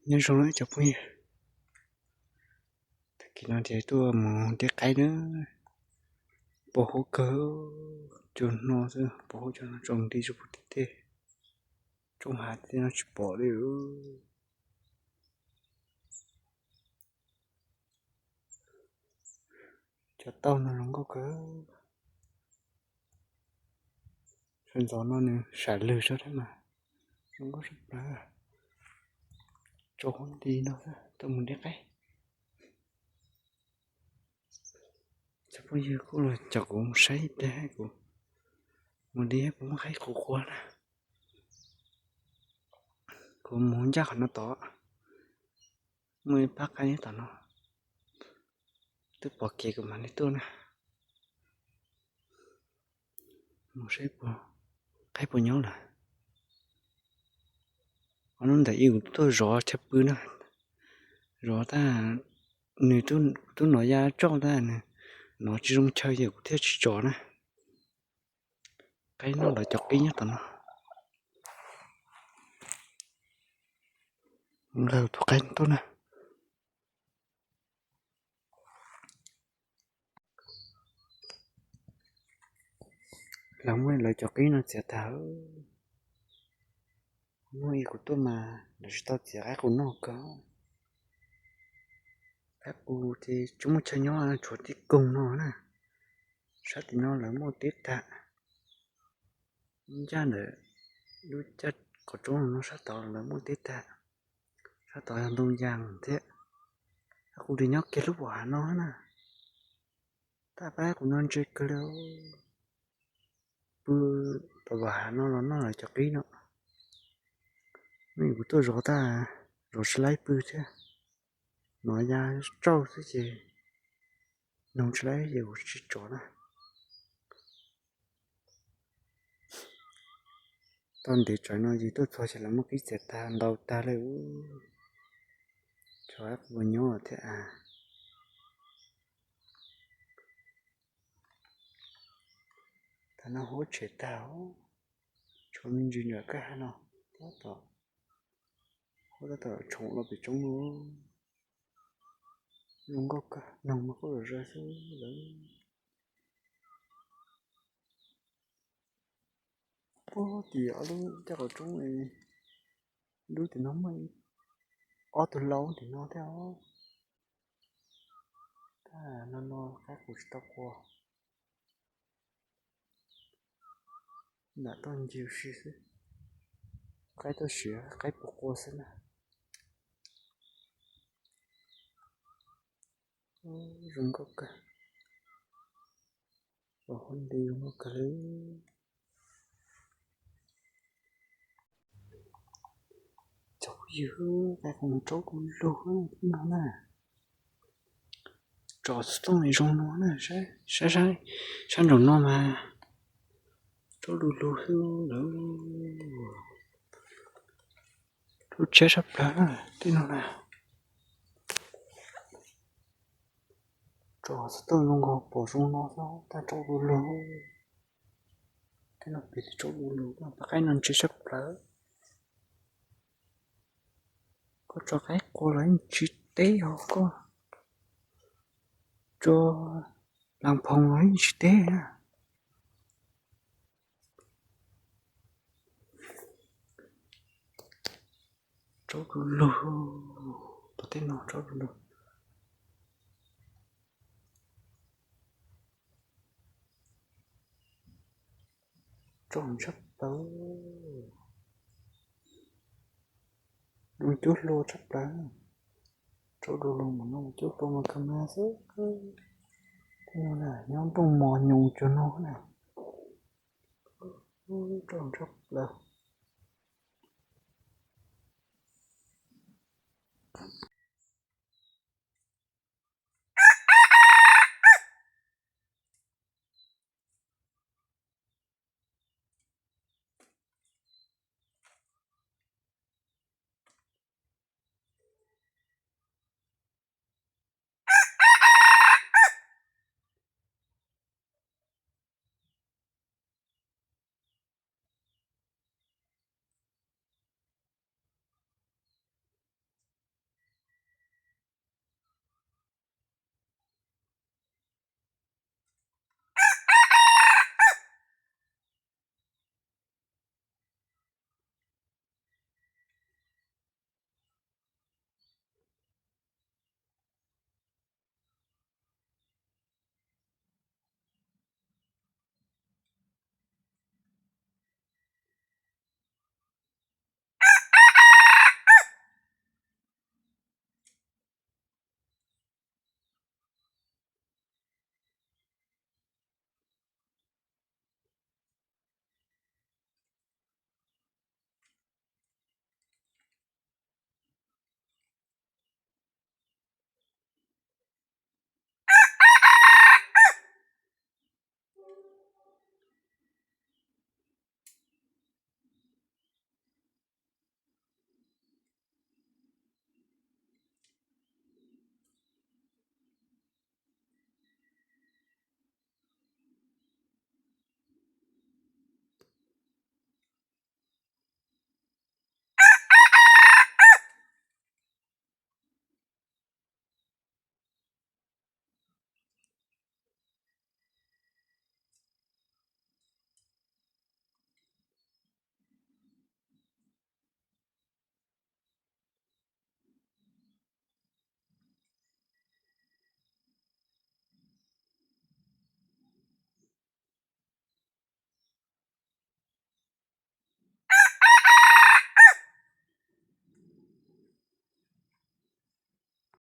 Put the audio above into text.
Nyob zoo na cov phooj ywg, tag kis no ces tuaj mus de qaib na, pos huab kawg, cua hno xwb, pos huab cua hno tsaus nti tsis pom tim tej, roob hav tej no tsis pom li. Cov tauj no zoo nkauj kawg. Sawv ntxov no nws sam lwg sab thiab mas zoo nkauj sab plaws. Tsaus huab nti no tuaj mus de qaib. Cov phooj ywg kuj los coj kuv mus saib ib pliag, kuv mus de kuv muab qaib qus qua na. Kuv mus ncaj qhov no tod, muaj ib pab qaib nyob tom no, twb pom kev kuv mam li tuaj na. Mus saib qaib puas nyob lawm. Hnub ntawd ib kuv tuaj zov chaw pw na, zov tas nws, kuv twb nov ya tsauj tas nws nov tsis zoo chaw ces kuv thiaj tsis zov na. Qaib noj lawv cov qib nyob tom no. Nqa tus qaib tuaj na. Lawv muab lawv cov qib no txiav tag. Hnub ib kuv tuaj mas lawv tsis tau txiav qaib qus noj kawg. Qaib qus ces tsis muaj chaw nyob, tshuav tib koog no na. Sab tim no lawv muaj teb tag, ncaj ntawm lub caj qhov roob no sab tod lawv muaj teb tag. Sab tod yog ntoo yas thiab. Qaib qus ces nyob kiag lub pam hav no na. Tab sis qaib qus no ntse kawg li, pw tom pam hav no los noj lawv cov qib no. Hnub ib kuv tuaj zov tas, zov tsis laib pw thiab, nov ya tsauj xwb ces noog tsis laib ces kuv tsis zov na. Tau ntev tsawv no ces tuaj txog ces lawv muab qib txiav tag ntau tag li. Tshuav qaib qus nyob thiab. Thaum no huab tshem tag, tshuav me ntsis nram kwj ha no, tab tom, huab tab tom tshoov los pem roob no. Zoo nkauj kawg, noog mas kuj zom zaws xwb lawm. Puag tim ob lub caj qhov roob, lub tim no muaj ob tug laub tim no thiab os. Tab no no qaib qus tsis tau qua, nram tuaj ncig ua si xwb. Qaib tuaj siav qaib puas qua xwb na. Zoo nkauj kawg, pos huab nti zoo nkauj kawg li. Cov phooj ywg, qaib qus tsaub du lug no na. Tsom xov tooj zoo no na, saib, sab nraum no mas tsaub du lug xwb lawm. Lub tshiab sab plaws tej no na. Tsom xov tooj zoo nkaus pom zoo no xwb tab tsaub du lug. Tej no pem tsaub du lug, pab qaib no ntse sab plaws. Koj tso qaib qua los yeej tsis teb os, koj tso las phoos los yeej tsis teb na. Tsaub du lug, tom tej no tsaub du lug. Tsaub tshaj plaws, noj cub hlua tshaj plaws. Tsaub du lug mas noj cub hlua mas kawg mas xwb. Tej no na nyob nrooj mos nyoos cuag no na. Tsaub tshaj plaws.